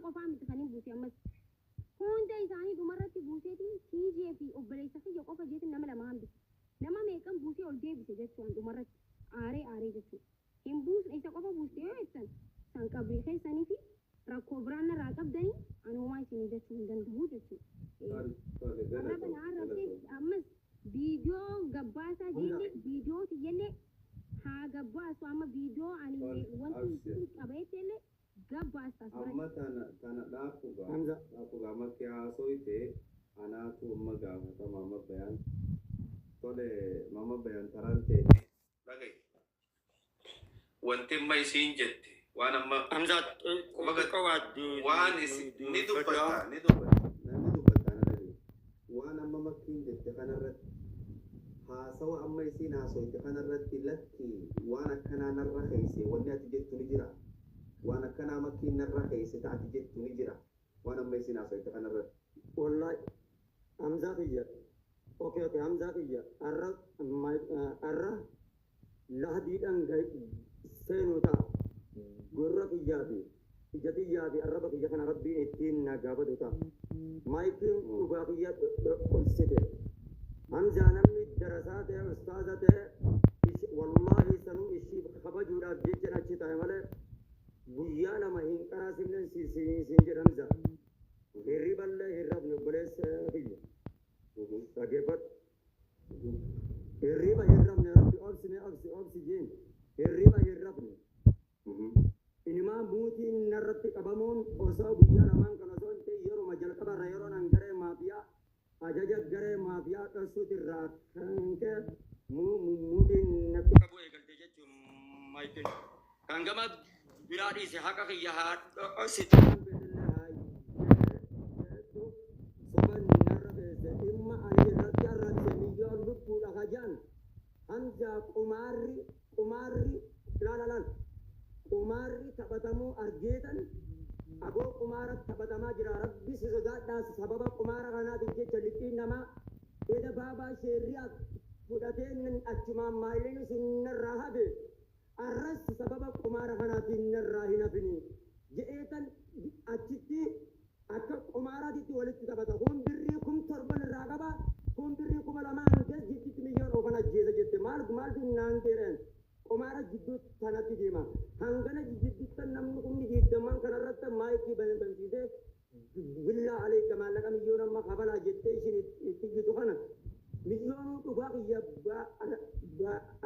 qofaa miti kan hin buuse ammas. Hunda isaanii dhumarratti buuseetiin TJ fi obboleessa kiyya qofa jeetiin nama lama hambise. Nama meeqan buusee ol deebise jechuun dhumarratti aaree aaree jechuudha. Hin buusne, isa qofa buuste yoo jettan san qabrii keessanii fi rakkoo biraan narraa qabdanii ani homaa isinii jechuu hin danda'u jechuudha. Arraba na arrabsee ammas viidiyoo gabbaasaa jeellee viidiyoo tiyyallee haa gabbaasu, amma viidiyoo ani wanti isin qabeettellee gabbaasta as biratti. Amma tana dhaafugaa Hamza. Dhaafugaa makki haasoyte anaatu amma gaafatama. Amma bayaan tole, mama bayaan taraan teete dhagaye. Wanti amma isiin jette waan amma Hamza. Waan isi ni dubbata, ni dubbata, namni dubbata na dhagaye. Waan amma makkiin jette kanarratti, haasawa amma isiin haasoyte kanarratti, lakki waan akkanaa narra keeyse wanni ati jettu ni jira. Waan akkanaa makkiin narra keeyse ta ati jettu ni jira waan amma isiin haasoyte kanarratti. Wallahi Hamzaa kiyya. Okay, Hamzaa kiyya. Arra arra lahdiidhaan seenuu ta'a. Gurra kiyyaa fi ija kiyyaa fi arraba kiyya kana Rabbiin ittiin na gaafatu ta'a. Maayikiin dhugaa kiyya dhoksite. Hamzaa, namni darasaa ta'e, ustaaza ta'e, wallahi sanuu ishiif kabajuudhaaf jecha achi ta'e malee guyyaa 2 hin qaraasifne siin jedha Hamzaa. Hirriballee hin rafne, obboleessa kiyya. Dhaggeeffadhu. Hirriba hin rafne. Rabbi obsi, mee obsi, obsi jeen. Hirriba hin rafne. Inimaa muutiin narratti qabamuun osoo guyyaa lamaan kan osoo hin ta'in yeruma jalqabarra yeroo nan garee maafiyaa ajaja garee maafiyaa dhoksuuti irraa kan ka'e muutiin natti qabu eegalte jechuun maayikin. Kan gama biraa dhiise, haqa kiyya haa dhoksitu. Soba narra keesse. Dhimma ani irratti arrabse miyyoon lubbuudha kajaan. Hamza, qumaarri laala laal, qumaarri taphatamuu argeetan. Aboo, qumaara taphatamaa jira, Rabbi si sodaadhaa. Sababa qumaara kanaatiif jecha liqiin namaa eda baabaa sheerriyaa fudhateen achumaan maayilini sun narraa hafe, arras sababa qumaara kanaatiin narraa hin hafini je'eetan. Achitti akka qumaaraatitti walitti taphata. Kun birrii 7,000 irraa qaba, kun birrii 2,000 hangas jidduutti miyyoon oofan ajjeesa jette. Maal maaltu naan ta'een qumaara jidduu tanatti deema. Hangana jidduutti namni 20,000 kanarratti maayikii bansiisee, billaa aleeka maallaqa miyyoon amma kafalaa jettee ishiin itti jitu kana miyyoonuu dhugaa kiyya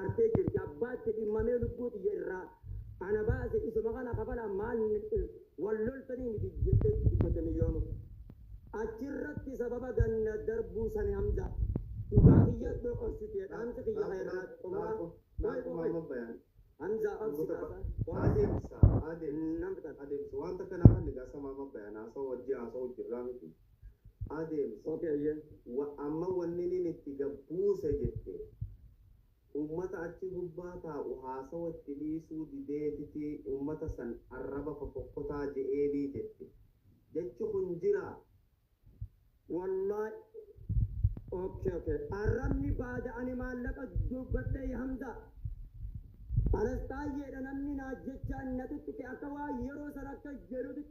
artee jirti. Abbaa itti dhimmamee lubbuu tiyya irraa ana baase isuma kana kafalaa, maal wal loltanii miti jettee dubbatte miyyoonu. Achirratti sababa ganna darbuu sani, Hamza, dhugaa kiyya dho'orsite. Dhaamsa kiyya kana irraa xumuraa. Mama bayaan. Hamza, obsi. Adeemsa, adeemsa. Nan fixadha. Adeemsa wanta kanaa kan gaasa mama bayaan haasa'u wajji haasa'u jirraa miti. Adeemsa. Okay, ayyee. Amma wanni inni itti gabbuuse jette ummata achi gubbaa taa'u haasawa itti dhiisuu dideetiti ummata san arraba fofokkotaa je'eenii jette. Jechi kun jira. Wallahi, okay, arrabni baada ani maallaqa dubbadhee. Hamza, anas taayyeedha namni naa jecha na tuttuqe akka waa yeroo san akka jedhuti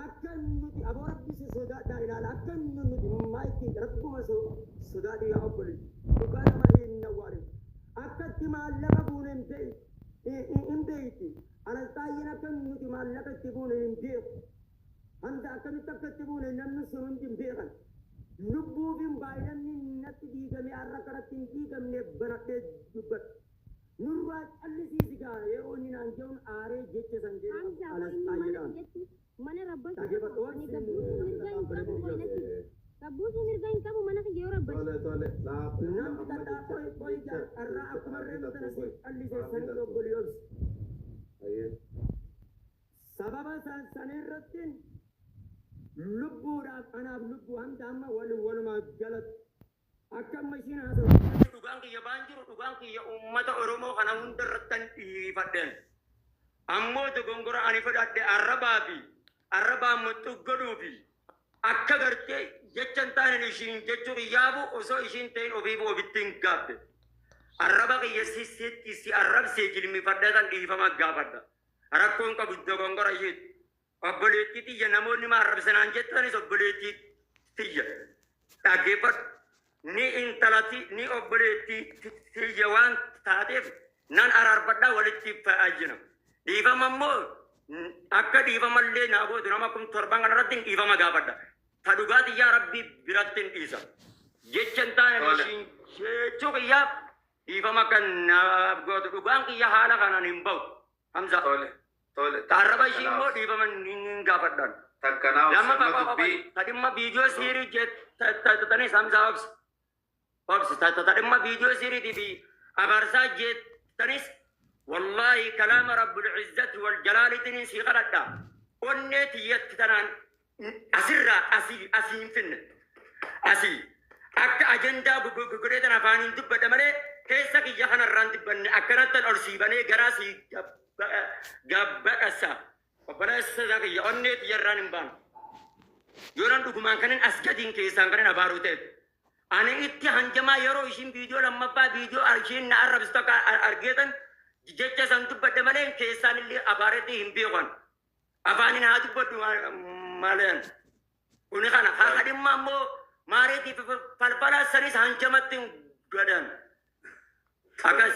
akka nuti. Aboo, Rabbi si sodaadhaa, ilaala akka nuti maayikii. Rabbuma sodaadhu yaa obboli, dhugaa nama hin awwaalin. Akkatti maallaqa buune hin beeyti. Anas taayyeen akka nuti maallaqa itti buune hin beeku. Hamza, akkamitti akka itti buune namni sun hundi hin beekan. Lubbuufin baay'inni natti diigame har'a kanatti hin diigamne banadhee dubbadha. Nurraa callisiisi gaa yeroo inni naan jedhuun aaree jecha san jedhe. Hamza, Anas inni mana taayyeedhaan. kiyyatti mana rabbasuu Dhaggeeffadhu. qaba. Ani gabbuusuu mirga hin qabu, qoy, natti gabbuusuu mirga hin qabu mana kiyya yoo rabbate. Tole, tole, dhaabu. Namni dhadhaa qoy qoy har'a akkuma reefu sana si callisee sanitti obbolii obsi. Ayyee. Sababa san sanirratti lubbuudhaaf anaaf lubbuu. Hamza, amma walumaa galatti akka amma ishiin haasa'u dhugaan kiyya baan jiru, dhugaan kiyya uummata Oromoo kana hunda irratti dhiifadheen. Ammoo dogongora ani fudhadhe arrabaa fi arrabaa muxxu godhuu fi akka gartee jecha hin taane ishiin jechuu kiyyaafu osoo ishiin ta'in ofiifu ofitti hin gaabbe. Arraba kiyya sitti si arrabsee jilmifadhee kan dhiifama gaafadha. Rakkoon qabu, dogongora isheeti. Obboleettii tiyya, namoonni ma arrabsanaan jettanis, obboleettii tiyya dhaggeeffadhu. Ni intalati ni obboleettii tiyya waan taateef nan araarfadhaa, walitti fayyina. Dhiifama immoo akka dhiifamallee naa gootu nama 7000 kanarratti hin dhiifama gaafadha. Ta dhugaa tiyyaa Rabbii biratti hin dhiisa. Jecha hin taane Tole. ishiin jechuu kiyyaaf dhiifama kan naaf gootu, dhugaan kiyya haala kanaan hin bahu. Hamza. Tole. Tole. Taarraba ishii immoo dhiifama hin gaafadhaan. Takka naa Lammaffaa amma qofa dubbii. Ta dhimma viidiyoo siirii jettanii, Hamza, obsi. Obsi, ta dhimma viidiyoo siiriitii fi abaarsaa jettanis, wallaahi kalaama Rabbul Izzati wal Jalaalitiin sii kadhadha. Onnee tiyyatti tanaan asirraa asii asii hin finne. Asii akka ajandaa godhee tan afaaniin dubbadha malee keessa kiyya kanarraan dubbanne akkanattan ol sii banee garaa sii gabbaqassa. Obboleessa kiyya, onnee tiyyarraan hin baanu. Yoo nan dhugumaan kanin as gadiin keessaan kanin abaaruu ta'e. Ani itti hanjamaa yeroo ishiin viidiyoo lammaffaa viidiyoo ishiin na arrabsitu akka argeetan jecha san dubbadhe malee keessaan illee abaaretti hin beekan. Afaanin haa dubbadhu malee. Kuni kana haa dhimma ammoo maareetii fi falfala sanis hanjamatti hin godhan. Akkas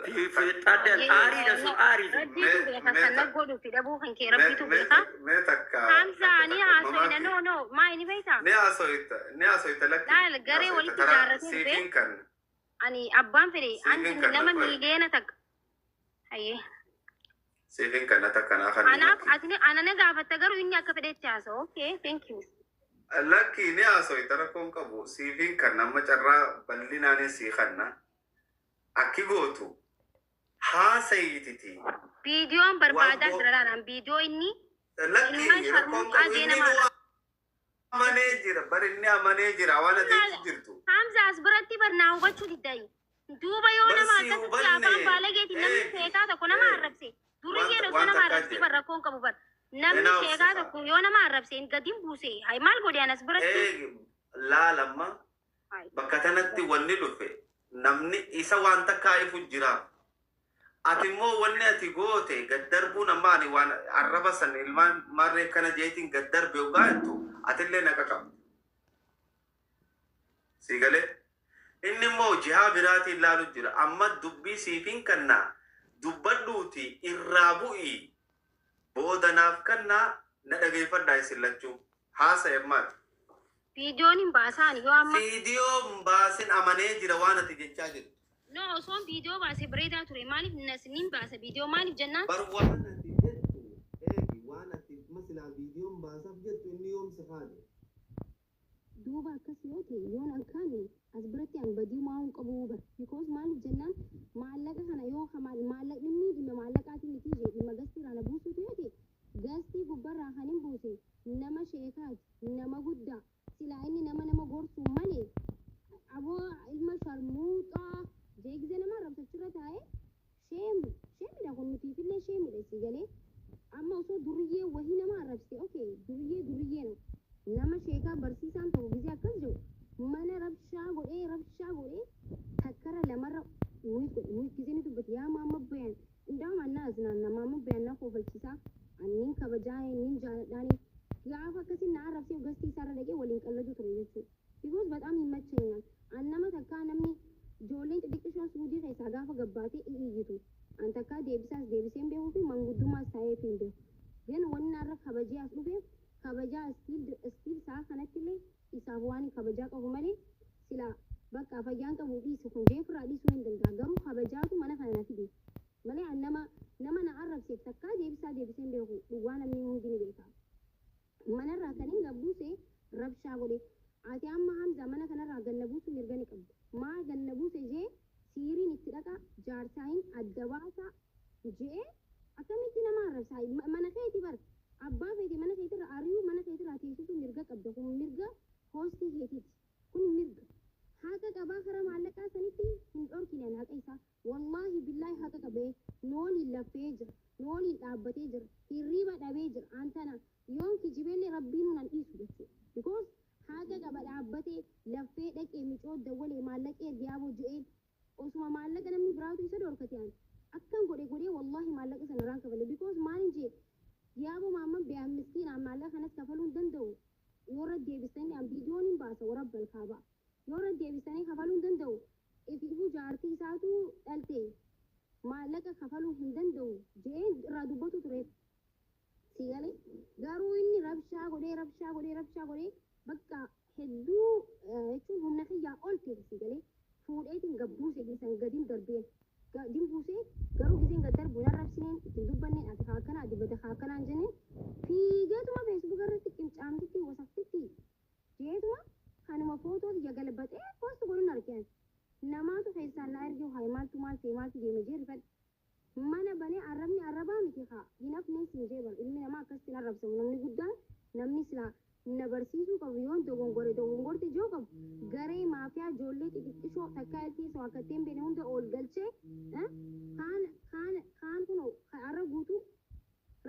fixadhan aariidha, sun aariidha. Rabbiitu beeka kan na godhuu fi dhabuu kan kee, Rabbiitu beeka. Mee takka. Hamza, ani haasoyna, no no, maa inni beektaa? Ni haasoyta, ni haasoyta, lakki. Laal, garee walitti ijaarratee dhufee. Siifiin kan. Ani abbaan fedhe Siifiin anti kan nama na godhe. 1,000,000. Hayyee. Siifiin kan takka naa kan. Anaaf ati ana na gaafatta, garuu inni akka fedhetti haasa'u. Okay, thank you. Lakki, ni haasoyta, rakkoon qabu. Siifiin kan amma carraa bal'inaanis sii kanna. Akki gootu haasayititi. Viidiyoon barbaadaa Waan jira laalaan viidiyoo inni Lakki, ilmaan rakkoon sharmuuxaa qabu, inni deema. nu amanee jira. Bari inni amanee jira waan ati jirtu. Hamza, as biratti barnaa hubachuu diddani. Duuba yoo Bar nama si akkasitti hubanne. afaan baalageetiin namni sheekaa tokko nama arrabse. Duriyyeen osoo Waan nama takkaa arrabsee jira. bar rakkoon qabu bar. Namni Enaa sheekaa obsisaa. tokko yoo nama arrabse gadi buuse. Hay, maal godhe anas biratti? Laalamma Hay. bakka tanatti wanni dhufe namni isa waan takkaa ifu jira. Ati immoo wanni ati goote gaddarbuun amma ani waan arraba san ilmaan marree kana jeetiin gaddarbe yogaa jettu atillee naqa qabda. Si galee? Inni immoo jihaa biraatiin laalu jira. Amma dubbii siifiin kannaa dubbadhuuti irraa bu'ii boodanaaf kannaa na dhageeffadhaa, isin lachuu haasa'e ammaati. Viidiyoon hin baasaan yoo amma. Viidiyoo hin baasin, amanee jira waan ati jechaa jirtu. No, osoon viidiyoo baase bareedaa ture. Maaliif nasniin baasa viidiyoo, maaliif jennaan? Bar waan ati jettu eegi, waan ati masilaa viidiyoon baasaaf jettu inni yoomsi haade. Duuba akkas yoo ta'e, yoon akkaane as biratti an badii maa hin qabu bar, because maaliif jennaan, maallaqa kana yoo maallaqni inni dhimma maallaqaatiin miti jee, dhimma gastii irraa na buusuutu yoo ta'e, gastii gubbarraa kan hin buuse nama sheekaati, nama guddaa, silaa inni nama gorsuu malee aboo ilma sharmuuxaa jeegise nama arrabsachirra taa'ee sheemu sheemidha. Kun nutiifillee sheemidha, si galee? Amma osoo duriyyee wahii nama arrabsite, okay, duriyyee duriyyee nama sheekaa barsiisaan tokko gisee akkas jedhu mana rabshaa godhee, rabshaa godhee takkara lamarra nuyi godhe, nuyi gisee ni dubbate. Yaa maama bayan indaam annaa asnaan maama bayan na kofalchisaa, annin kabajaa nin jaaladhaani, gaafa akkasin na arrabsee gastii isaarra dhaqee waliin qalladu ture jechuudha. Because በጣም ይመቸኛል። An nama takkaa namni ijoolleen xixiqqishoon Suudii keessaa gaafa gabbaatee iyyitu an takkaa deebisaas deebiseen beekuu fi manguddummaas taa'eef hin beeku. Gan wanni narra kabajee as dhufeef kabajaa still sa'a kanatti illee isaaf waan kabajaa qabu malee sila bakka fayyaan qabu dhiisu kun jeefirraa dhiisuu hin danda'a. Garuu kabajaatu mana kana na fide malee an nama na arrabseef takkaa deebisaa deebiseen beeku, dhugaa namni hundi ni beeka. Manarraa kan hin gabbuuse rabshaa godhe. Ati amma Hamza, mana kanarraa ganna buusu mirga ni qabdu. Maa ganna buuse jee siiriin itti dhaqa jaarsaayin adda baasa jee akkamitti nama arrabsaa? Mana keeti bar, abbaa feeti mana keetirra ari'uu, mana keetirraa teessisuu mirga qabda. Kun mirga hoostii keetiiti. Kun mirga haqa qabaa kara maallaqaa sanitti hin dhorkine. Haqa isaa wallaahi billaahi haqa qabee nu waliin laffee jira, nu waliin dhaabbatee jira, hirriiba dhabee jira. Antana yoon kijibeellee Rabbiin nan dhiisu jechuudha, because haqa qaba. Dhaabbatee laffee dhaqee micoo dawwalee maallaqee ergiyaa je'een osuma maallaqa namni biraatu isa dhorkate an akkan godhe godhee wallaahi maallaqa sana irraan kafale, because maalin jee Yaaboo maamman beeyaan miskiinaan maallaqa kanas kafaluu hin danda'u. Warra deebisanii an viidiyoon hin baasa warra balkaaba. Warra deebisanii kafaluu hin danda'u. Ifiifuu jaartii isaatu dhalte maallaqa kafaluu hin danda'u jedhee irraa dubbatu tureef. Si galee garuu inni rabshaa godhee rabshaa godhee rabshaa godhee bakka hedduu jechuun humna kiyyaa ol ta'e si galee fuudheetiin gabbuuse geessan gadin darbeen. Gadin buusee garuu giseen gad darbu hin arrabsineen ittiin dubbanneen ati haa akkanaa ati bada haa akkanaa hin jenneen fiigeetuma feesbuuka irratti qimcaamtitti wasaktitti jeetuma kanuma footoo tiyya galbaxee post godhuun argeen. Namaatu keessaan na ergee hayi maaltu maal ta'e maaltu deema jee rifadhe. Mana banee arrabni arrabaa miti haa hin hafneen siin jee bar ilmi namaa akkasitti hin arrabsamu namni guddaan namni silaa na barsiisuu qabu yoon dogongore dogongorte joo qabu garee maafiyaa ijoollee xixiqqishoo takkaa ilkee soo akka ittiin beene hunda ol galchee kaan kaan kaan kunoo arra guutuu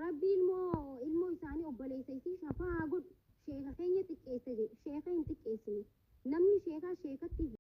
rabbi ilmoo ilmoo isaanii obboleessa isii shafaa haa godhu sheeka keenya xiqqeessa jedhu sheeka hin xiqqeessine namni sheekaa sheekatti.